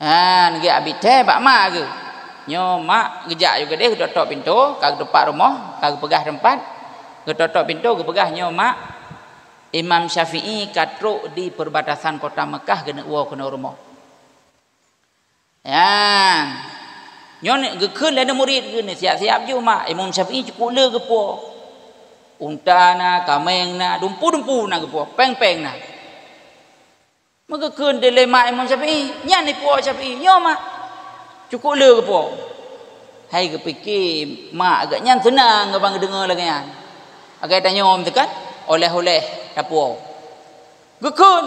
Ha, neugeubi thée bak mak geuh. Nyoe mak geujak yue keudeh, geutok-tok pintoe, ka geutupat rumoh, ka geupeugah teumpat, geutok-tok pintoe, geupeugah, "Nyoe mak, Imam Syafi'i ka trok di peurbatasan kota Meukah geuneuk woe keunoe rumoh." Ya. Nyoe geukheun lé aneuk murit geuh, siap-siap ju mak, Imam Syafi'i cukup le geupuwoe. Unta na, kaméng na, dumpu-dumpu na geupuwoe, péng-péng na. Meugeukheun dilée mak Imam Syafi'i, nyan ipuwoe Syafi'i, "Nyoe mak, cukup le geupuwoe." Hai geupike mak geuh nyan seunang geuh ban geudeungoe lagée nyan. Agai tanyoe meuteukon, oleh-oleh tapuwoe. Geukheun,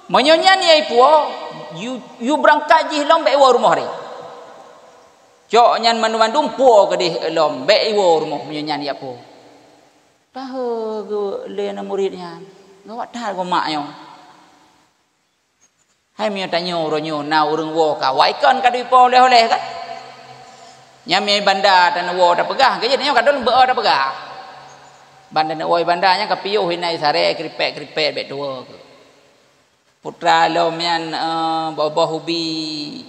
"Meunyoe nyan ya ipuwoe, yue, yue beurangkat jih lom bék iwoe rumoh ré. Cok nyan mandum-mandum puwoe keudeh lom, bék iwoe rumoh meunyoe nyan ya puwoe." Tahe geuh lé aneuk murit nyan, gawat that geuh mak nyoe. Hai meunyoe tanyoe uroe nyoe na ureuëng woe ka, wai kon ka dipo oleh-oleh kan? Nyan meunyoe banda tanyoe woe tapeugah, keu jih tanyoe ka dong beu tapeugah. Banda tanyoe woe banda nyan ka piôh inai saré kripek-kripek bék tuwoe keu. Putra lom nyan, eh, boh-boh ubi,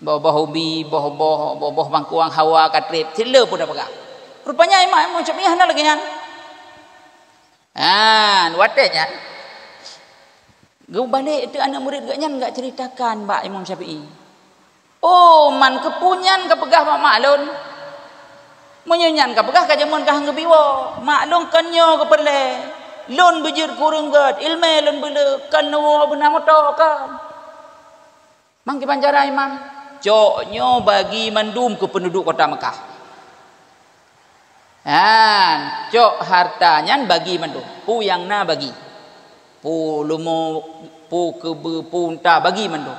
boh-boh ubi, boh-boh, boh-boh bangkuang hawa ka treb, cit le pun tapeugah. Rupanya iman Imam Syafi'i hana lagée nyan. Ha, watée nyan, geubalek teuk aneuk murit geuh nyan geuceritakan bak Imam Syafi'i. "Oh, man keupeue nyan kapeugah bak mak lôn? Meunyoe nyan kapeugah ka jameun ka han geubi woe, mak lôn kon nyoe geupeureulée. Lôn beujeuet keu ureuëng gét, iéleumé lôn beuleue, kon neuwoe beuna moto kon." Mang kiban cara imam, "Cok nyoe bagi mandum keu peunduduek kota Meukah." Han, cok harta nyan bagi mandum. Peue nyang na bagi. Peue leumo, peue keubeue, peue unta bagi mandum.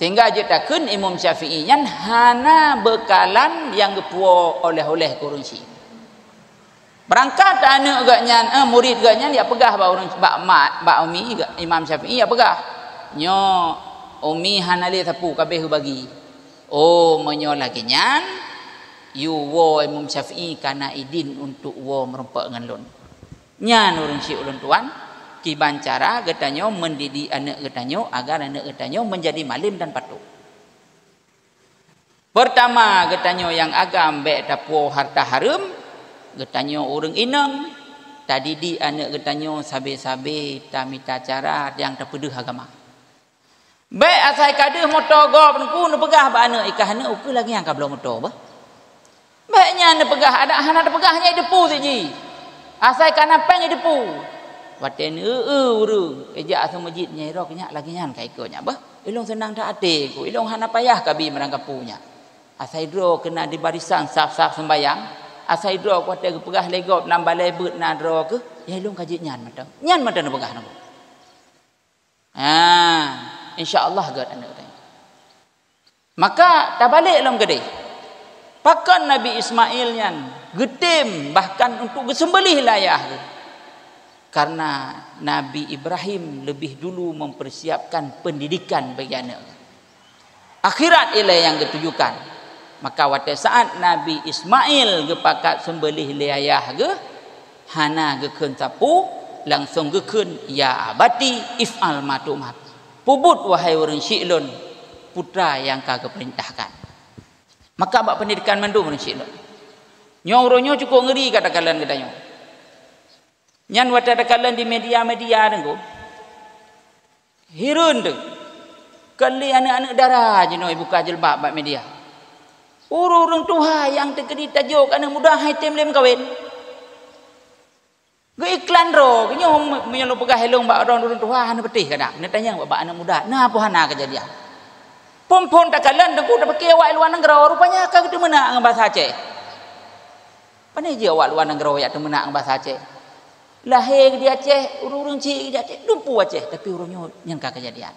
Sehingga jeuet takheun Imam Syafi'i nyan hana beukalan nyang geupuwoe oleh-oleh keu ureuëng syiek. Beurangkat aneuk geuh nyan, eh, murit geuh nyan, jak peugah bak ureuëng, bak mak, bak umi geuh, Imam Syafi'i jak peugah, "Nyoe umi hana lé sapeue, ka béh bagi." "Oh, meunyoe lagée nyan, yue woe Imam Syafi'i ka na idin untuk woe meurumpok ngon lôn." Nyan ureuëng syiek ulôn tuan, kiban cara geutanyoe mendidik aneuk geutanyoe agar aneuk geutanyoe menjadi malem dan patuh. Pertama, geutanyoe nyang agam bék tapuwoe harta hareuem, Geutanyoe ureuëng inong, tadidik aneuëk geutanyoe sabe-sabe tamita cara nyang tapeudeuh agama. Bék asai ka deuh moto gob Teungku neupeugah bak aneuëk, "Ikah aneuëk, ukeue lagée nyan ka bloe moto bah." Bék nyan neupeugah, adak hana teupeugah nyan ideupu cit jih. Asai ka na péng ideupu. Watée neu-eu ureuëng, ijak asai meujid nyan irok nyak lagée nyan ka ikot nyak bah. Ilong seunang that até ku, ilong hana payah kabi meurangkapu nyak. Asai droe keunan di barisan saf-saf seumbayang, asai droe watée geupeugah lé gob lam balée beuet na droe keuh, ya ilong ka jeuet nyan mantong. Nyan mantong neupeugah nanggroe. Ha, insya Allah gét aneuëk tanyoe. Maka tabalek lom keudeh. Pakon Nabi Ismail nyan geutem bahkan untuk geuseumbeulih lé ayah geuh. Karena Nabi Ibrahim lebih dulu mempersiapkan pendidikan bagi aneuëk. Akhirat ilée nyang geutujukan. Maka watée saat Nabi Ismail geupakat seumbeulih lé ayah geuh, hana geukheun sapeue, langsong geukheun, "Ya abati, if'al ma tu'mar." Peubuet, wahai ureuëng syik lôn, putra nyang ka geupeurintahkan. Maka bak pendidikan mandum ureuëng syik lôn. Nyoe uroe nyoe cukup ngeri ka takalon geutanyoe. Nyan watée takalon di media-media Teungku. Hireuen teuh. Kon lé aneuëk-aneuëk dara jinoe buka jilbab bak media. Ureuëng-ureuëng tuha nyang teukeudi tajok aneuëk muda hai tem lé meukawen. Geuiklan droe, nyoe meunyoe lôn peugah ilong bak droe ureuëng tuha hana peutéh kadang. Neutanyong bak aneuëk muda, na peue hana keujadian. Phon-phon takalon Teungku tapiké awak luwa nanggroe, rupanya ka geuteumeunak ngon basa Aceh. Pane jih awak luwa nanggroe jak teumeunak ngon basa Aceh? Lahé di Aceh, ureuëng-ureuëng chik di Aceh, dumpu Aceh, tapi uroe nyoe nyang ka keujadian.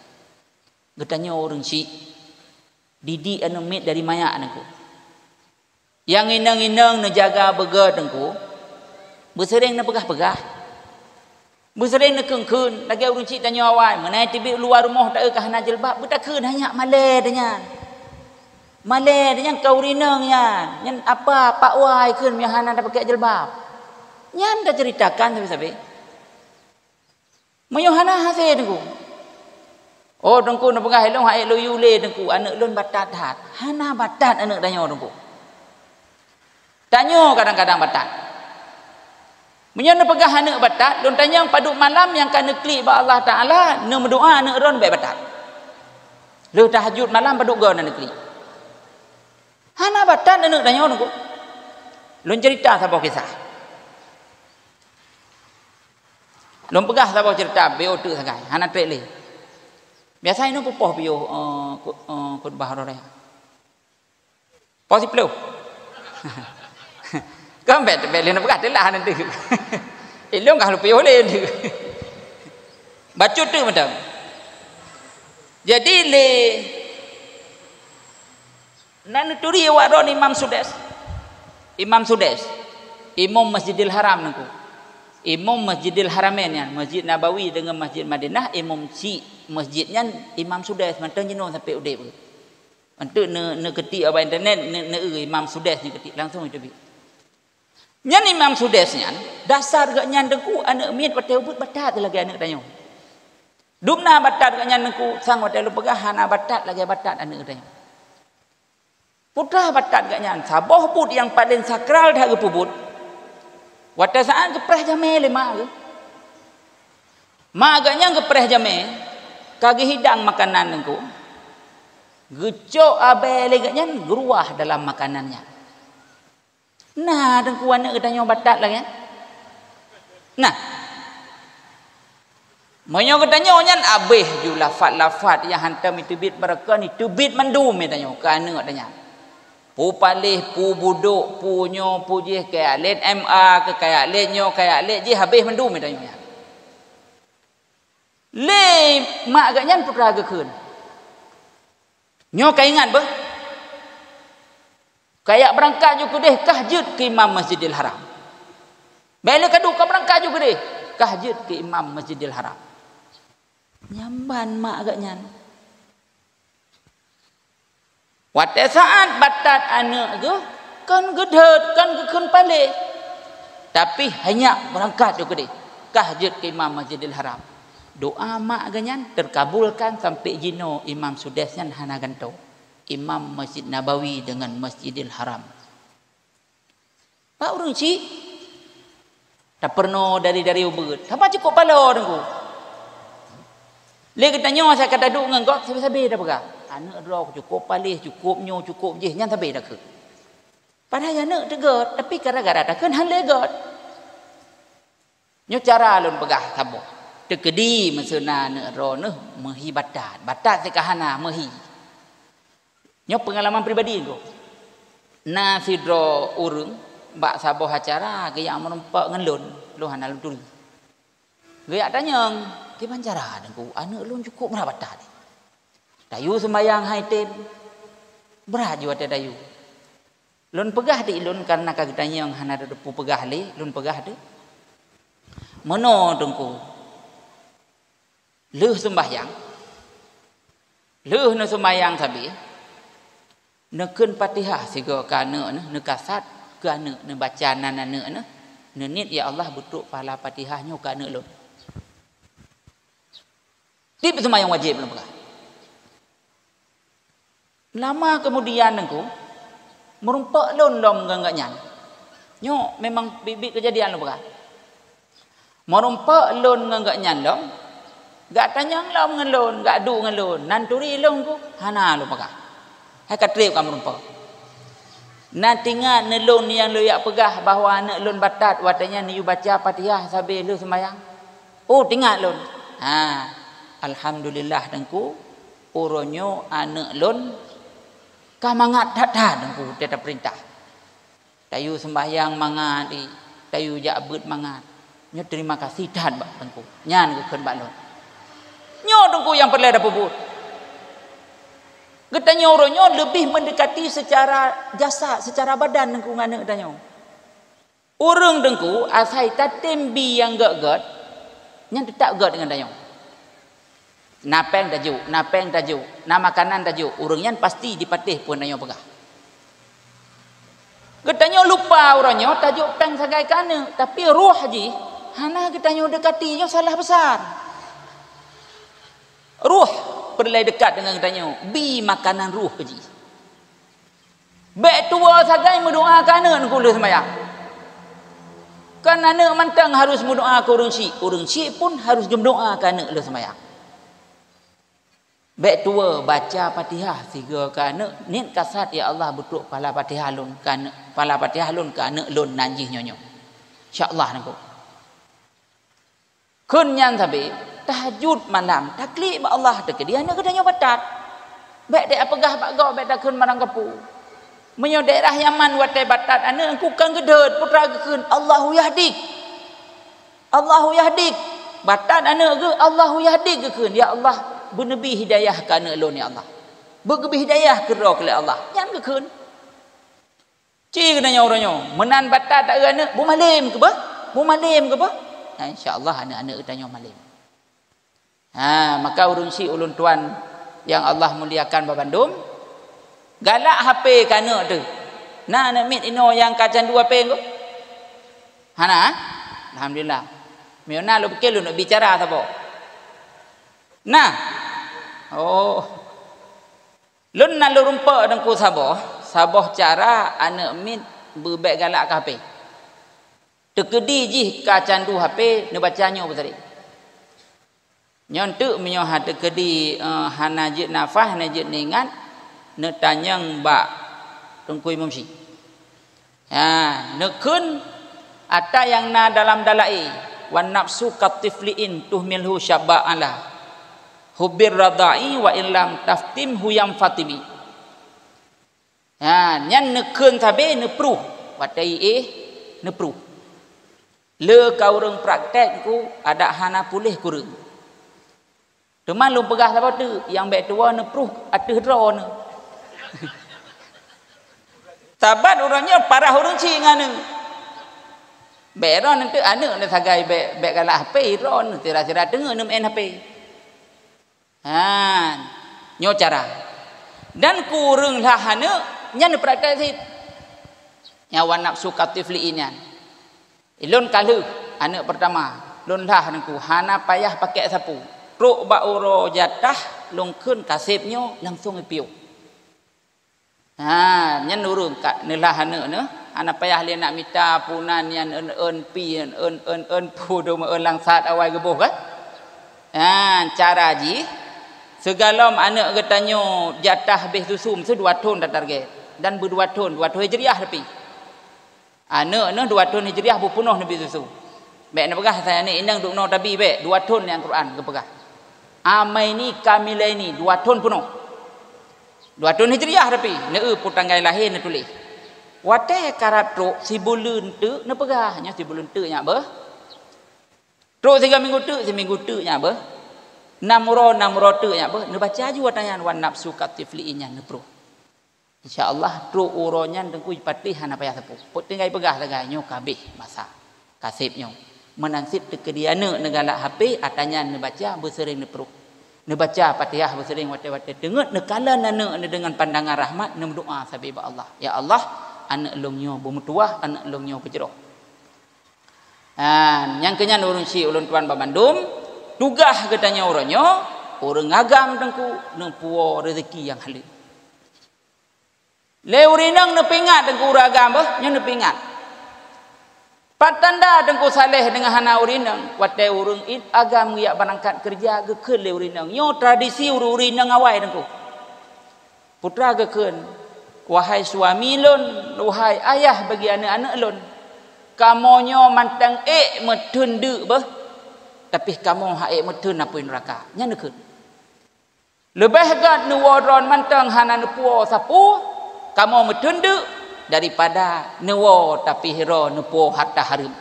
Geutanyoe ureuëng chik, didik aneuëk miet dari manyak Teungku. Nyang inong-inong neujaga beugét Teungku, beuseureng neupeugah-peugah. Beuseureng neukheun-kheun, lagée ureuëng chik tanyoe awai, meunan teubiet luwa rumoh taeu ka hana jilbab, beutakheun hanya malée teuh nyan. Malée teuh nyan ka ureuëng inong nyan, nyan apa pak wai kheun meunyoe hana tapaké jilbab. Nyan taceuritakan sabe-sabe. Meunyoe hana hase Teungku. Oh Teungku neupeugah ilong hai lôn yue lé Teungku, aneuëk lôn batat that. Hana batat aneuëk tanyoe Teungku. Tanyoe kadang-kadang batat. Meunyoe neupeugah aneuëk batat, lôn tanyong padub malam nyang ka neuklik bak Allah Taala, neumeudoa aneuëk droe bék batat. Lheueh tahajud malam padub goe na neuklik. Hana batat aneuëk tanyoe Teungku. Lôn cerita saboh kisah. Lôn peugah saboh cerita beu teuk sagai, hana trek lé. Biasa inong peupoh piôh, eh, ku-, eh, khutbah uroe raya. Poh siplôh. Kan bék, bék lé na peugah teulah nanti. Ilong kah lupioh lé nanti. Bacut tu macam. Jadi lé na neuturi awak droe Imam Sudes. Imam Sudes. Imam Masjidil Haram Teungku. Imam Masjidil Haramain nyan, Masjid Nabawi dengan Masjid Madinah, imam si masjid nyan Imam Sudes mantong jinoe sampai udeb. Untuk ne, ne ketik abang internet, ne, ne, eh, Imam Sudes ni ketik langsung itu bi. Nyan Imam Sudes nyan, dasar geuh nyan Teungku aneuëk miet watée ubit batat lagée aneuëk tanyoe. Dumna batat geuh nyan Teungku, sang watée lôn peugah hana batat lagée batat aneuëk tanyoe. Putra batat geuh nyan, saboh buet nyang paling sakral that geupeubuet. Watée saat geupreh jamé lé ma geuh. Ma geuh nyan geupreh jamé, ka geuhidang makanan Teungku. Geucok abée lé geuh nyan geuruah dalam makanan nyan. Na Teungku aneuëk geutanyoe batat lagée nyan? Nah. Meunyoe geutanyoe nyan abéh ju lafat-lafat nyang hantom iteubiet barokon iteubiet mandum geutanyoe keu aneuëk tanyan. Pu paléh, pu budok, pu nyoe, pu jih, kaya lét M A, keu kaya lét nyoe, kaya lét jih habéh mandum geutanyoe nyan. Lé mak geuh nyan putra geukheun. Nyoe ka ingat beuh. Kayak beurangkat ju keudeh kah jeuet keu imam Masjidil Haram. Bék lé ka duek ka beurangkat ju keudeh kah jeuet keu imam Masjidil Haram. Nyamban mak geuh nyan. Watée saat batat aneuëk geuh kon geudhôt, kon geukheun paléh. Tapi hanya beurangkat ju keudeh kah jeuet keu imam Masjidil Haram. Doa mak geuh nyan teukabulkan sampai jinoe Imam Sudes nyan hana gantoe. Imam Masjid Nabawi dengan Masjidil Haram. Bak ureuëng chik, Tapeurunoe dari-dari ubeut. Saba cukôp paloe Teungku. Lé geutanyoe asai ka taduek ngon gob sabe-sabe tapeugah. Aneuk droe cukôp paléh, cukôp nyoe, cukôp jih, nyan sabe takheun. Padahai aneuk teuh göt, tapi gara-gara takheun hán lé göt. Nyoe cara lôn peugah saboh. Teukeudi meuseu na aneuk droe neuh meuhi batat. Batat sika hana meuhi. Nyoe peungalaman pribadi lôn. Na sidroe ureuëng bak saboh acara geujak meurumpok ngon lôn, lôn hana lôn turi. Geujak tanyong, "Kiban cara Teungku, aneuk lôn cukôp brat batat. Tayue seumayang hai tem, brat jih watée tayue." Lôn peugah di lôn kareuna ka geutanyong hana teupeu peugah lé, lôn peugah di, "Meunoe Teungku, lheueh seumayang, lheueh neuseumayang sabe, neukheun Fatihah sigoe keu aneuk neuh, neukasat keu aneuk, neubaca nan aneuk neuh, neuniet, 'Ya Allah, beutrok pahala Fatihah nyoe keu aneuk lôn.'" Tiep seumayang wajéb lôn peugah. Lama keumudian Teungku, meurumpok lôn lom ngon gobnyan. Nyoe memang biet-biet keujadian lôn peugah. Meurumpok lôn ngon gobnyan lom, geutanyong lom ngon lôn, geuduek ngon lôn, nan turi lôn Teungku, hana lôn peugah. Hai ka treb ka meurumpok. Na teuingat neulôn nyang lôn jak peugah bahwa aneuk lôn batat watée nyan neuyue baca Fatihah sabe lheueh seumayang? Oh, teuingat lôn. Ha, alhamdulillah Teungku, uroe nyoe aneuk lôn ka mangat that-that Teungku, teuta peurintah. Tayue seumbahyang mangat, tayue jak beuet mangat. Nyoe terima kasih that bak Teungku. Nyan geukheun bak lôn. Nyoe Teungku nyang peureulée tapeubuet. Geutanyoe uroe nyoe leubeh meundekati seucara jasad, seucara badan Teungku ngon aneuk tanyoe. Ureuëng Teungku asai tatem bi nyang gét-gét, nyan teutab gét ngon tanyoe. Na péng tajok, na péng tajok, na makanan tajok, ureuëng nyan pasti jipatéh peue tanyoe peugah. Geutanyoe lupa uroe nyoe tajok péng sagai keu aneuk, tapi roh jih hana geutanyoe dekati, nyoe salah besar. Roh peureulée dekat deungon geutanyoe, bi makanan roh keu jih. Bék tuwoe sagai meudoá keu aneuk Teungku lheueh seumayang. Kon aneuk mantong harus meudoá keu ureuëng syiek, ureuëng syiek pun harus geumeudoá keu aneuk lheueh seumayang. Bék tuwoe baca Fatihah sigoe keu aneuk, niet kasat, "Ya Allah, beutrok pahala Fatihah lôn keu aneuk, pahala Fatihah lôn keu aneuk lôn nan jih nyoe nyoe." Insya Allah Teungku. Kheun nyan sabe, tahajud malam, taklik bak Allah, teukeudi aneuk geutanyoe batat. Bék dek peugah bak gob, bék takheun barang kapeue. Meunyoe daerah Yaman watée batat aneuk Teungku kan geudeuet, peue teuma geukheun, "Allahu yahdik. Allahu yahdik." Batat aneuk geuh, "Allahu yahdik," geukheun, "Ya Allah, beuneubri hidayah keu aneuk lôn, ya Allah. Beugeubri hidayah keudroe keu lé Allah." Nyan geukheun. Ci geutanyoe uroe nyoe, meunan batat taeu aneuk, beumalem keuh bah? Beumalem keuh bah? Nah, insya Allah aneuk-aneuk geutanyoe malem. Ha, maka ureuëng syiek ulôn tuan nyang Allah muliakan babandum, galak H P keu aneuk teuh. Na aneuk miet inoe nyang ka candu H P Teungku? Hana, eh? Alhamdulillah. Meunyoe na lôn pike lôn bicara saboh. Nah. Oh. Lôn na lôn rumpok Teungku saboh, saboh cara aneuk miet beubék galak keu H P. Teukeudi jih ka candu H P, neubaca nyoe beusarit. Nyoe teuk meunyoe ha teukeudi, eh, hana jeuet nafah, hana jeuet neuingat, neutanyong bak Teungku Imum Syiek. Ha, neukheun ata nyang na dalam dala'i, "Wan nafsu katifliin tuhmilhu syabba ala hubbir radha'i wa illam taftimhu yam fatimi." Ha, nyan neukheun sabe neupruh, watée iéh neupruh. Le ka ureuëng praktek Teungku adak hana puléh kureueng. Teuma lôn peugah saboh teuk, nyang bék tuwoe neupruh ateueh droeneuh. Saban uroe nyoe parah ureuëng syiek ngon aneuk. Bék droeneuh teuk aneuk neuh sagai bék, bék galak H P droeneuh sira-sira teungeut neumeu'en H P. Ha, nyoe cara. Dan keu ureuëng lhah aneuk, nyan neupraktek cit. Nyan wan nafsu katifliin nyan. Ilôn ka lheueh aneuk peurtama, lôn lhah Teungku, hana payah pakék sapu. Trok bak uroe jatah, lôn kheun kaseb nyoe langsong ipiôh. Ha, nyan ureuëng ka neulhah aneuk neuh, Hana payah lé nak mita puna nyan eun-eun pi, eun-eun, eun-eun pu dum, eun langsat awai geuboh kan? Ha, cara jih, sigohlom aneuk geutanyoe jatah béh susu meusti dua thon tatarget. Dan beudua thon, dua thon Hijriah tapi. Aneuk neuh dua thon Hijriah beupeunoh neubi susu. Bék neupeugah asai aneuk inong duek noe tabi bék, dua thon nyang Quran geupeugah. Amaini kamilaini, dua thon peunoh. Dua thon Hijriah tapi, neueu peue tanggai lahé neutuléh. Watée karab trok sibuleuen teuk neupeugah, nyoe sibuleuen teuk nyak beuh. Trok siga minggu teuk, siminggu teuk nyak beuh. Nam uroe, nam uroe teuk nyak beuh. Neubaca aju ata nyan, wan nafsu katifli nyan neuprok. Insya Allah, trok uroe nyan Teungku jipatéh hana payah sapeue. Pok tinggai peugah sagai nyoe ka béh masa. Ka seb nyoe. Meunan cit teukeudi aneuk neugalak H P, ata nyan neubaca beuseuring neuprok. Neubaca Fatihah beuseuring watée-watée teungeut neukalon aneuk neuh deungon pandangan rahmat, neumeudoa sabe bak Allah. Ya Allah, aneuk lôn nyoe beumeutuwah, aneuk lôn nyoe beujroh. Ha, nyang keu nyan ureuëng syik ulôn tuan banmandum, tugaih geutanyoe uroe nyoe, ureuëng agam Teungku, neupuwoe rezeki nyang haleue. Lé ureuëng inong neupeuingat Teungku ureuëng agam beuh, nyoe neupeuingat. Pat tanda Teungku saleh deungon hana ureuëng inong, watée ureuëng in-, agam geujak beurangkat keureuja geukheun lé ureuëng inong. Nyoe tradisi ureuëng-ureuëng inong awai Teungku. Putra geukheun, "Wahai suami lôn, wahai ayah bagi aneuk-aneuk lôn, kamoe nyoe mantong ék meutheun deuk beuh, tapi kamoe hana ék meutheun apui neuraka." Nyan neukheun. Leubeh gét neuwoe droe mantong hana neupuwoe sapeue, kamoe meutheun deuk, daripada neuwoe tapi hiro neupuwoe harta hareuem.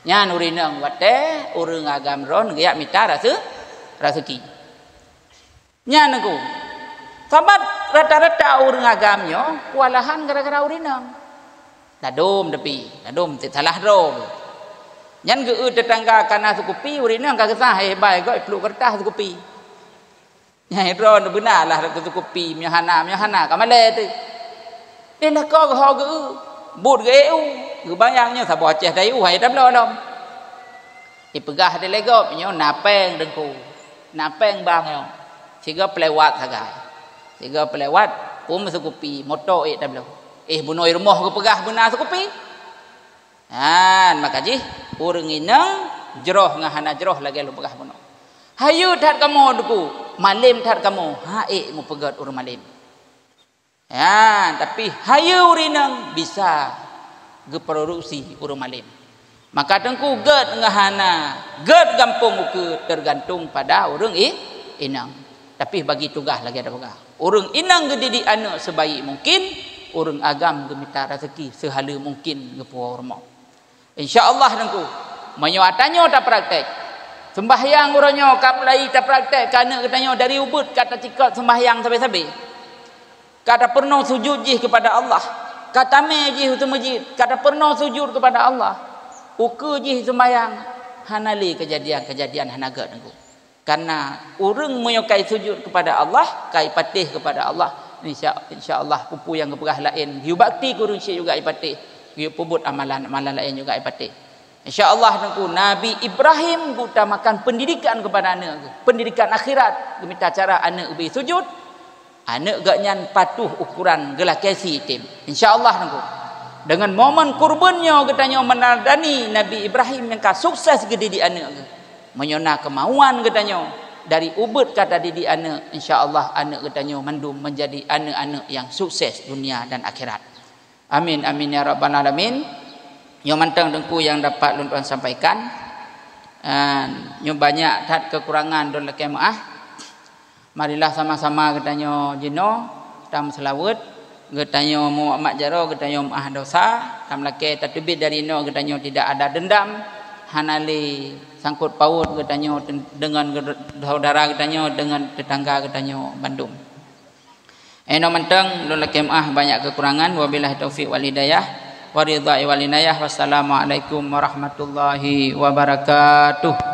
Nyan ureuëng inong watée ureuëng agam droe geujak mita raseu-, raseuki. Nyan Teungku. Sabab rata-rata ureuëng agam nyoe keuwalahan gara-gara ureuëng inong. Ladom tapi, ladom salah droe. Nyan geu-eu teutangga kana seukupi, ureuëng inong ka geusah, eh, bai goe pluek keureutah seukupi. Nyang droe neubeuna lah keu seukupi, meunyoe hana, meunyoe hana ka malée teuh. Deh lakoe geuho geu-eu, buet geu-eu, geubayang nyoe saboh Aceh tayue hai tabloe lom. Ipeugah di lé gob nyoe na péng Teungku, na péng bang nyoe. Sigoe peulewat sagai. Sigoe peulewat, pum seukupi, moto ék tabloe. Eh, bunoe rumoh geupeugah beuna seukupi. Han, maka jih ureuëng inong jroh ngon hana jroh lagée lôn peugah bunoe. Hayeue that kamoe Teungku, malem that kamoe, hana ék meupeugét ureuëng malem. Ya, tapi hayeue ureuëng inong bisa geuproduksi ureuëng malem. Maka Teungku gét ngon hana, gét gampông ukeue teugantung pada ureuëng i-, inong. Tapi bagi tugaih lagée dah peugah. Ureuëng inong geudidik aneuk seubaik mungkin, ureuëng agam geumita raseuki seuhaleue mungkin geupuwoe rumoh. Insya Allah Teungku, meunyoe ata nyoe tapraktek, seumbahyang uroe nyoe ka mulai tapraktek keu aneuk geutanyoe dari ubeut ka tacikot seumbahyang sabe-sabe. Ka tapeurunoe sujut jih keupada Allah, ka tamé jih u teumeujid, ka tapeurunoe sujut keupada Allah. Ukeue jih seumbahyang, hana lé keujadian-keujadian hana gét Teungku. Karena ureuëng meunyoe ka sujut keupada Allah, ka patéh keupada Allah, insya, insya Allah peue-peue nyang geupeugah laén, geuyue bakti keu ureuëng syik juga patéh, geuyue peubuet amalan-amalan laén juga patéh. Insya Allah Teungku, Nabi Ibrahim geutamakan pendidikan keupada aneuk geuh, pendidikan akhirat, geumita cara aneuk geubi sujut, aneuk geuh nyan patuh ukuran geulakée sie item. Insya Allah Teungku, deungon momen kurban nyoe geutanyoe meunadani Nabi Ibrahim nyang ka sukses geudidik aneuk geuh. Meunyoe na keumauan geutanyoe dari ubeut ka tadidik aneuk, insya Allah aneuk geutanyoe mandum meunjadi aneuk-aneuk nyang sukses dunia dan akhirat. Amin, amin, ya rabbal alamin. Nyoe mantong Teungku nyang dapat lôn tuan sampaikan. Ah, nyoe banyak that keukurangan lôn lakée meuáh. Marilah sama-sama geutanyoe jinoe tameuseulaweuet, geutanyoe mumat jaroe, geutanyoe meuáh dosa, tameulakée tateubiet dari inoe geutanyoe tidak ada dendam, hana lé sangkot paut geutanyoe ten-, deungon geu-, saudara geutanyoe, deungon teutangga geutanyoe bandum. Inoe mantong lôn lakée meuáh banyak keukurangan. Wabillahi taufiq wal hidayah, wa ridha wal inayah. Wassalamualaikum warahmatullahi wabarakatuh.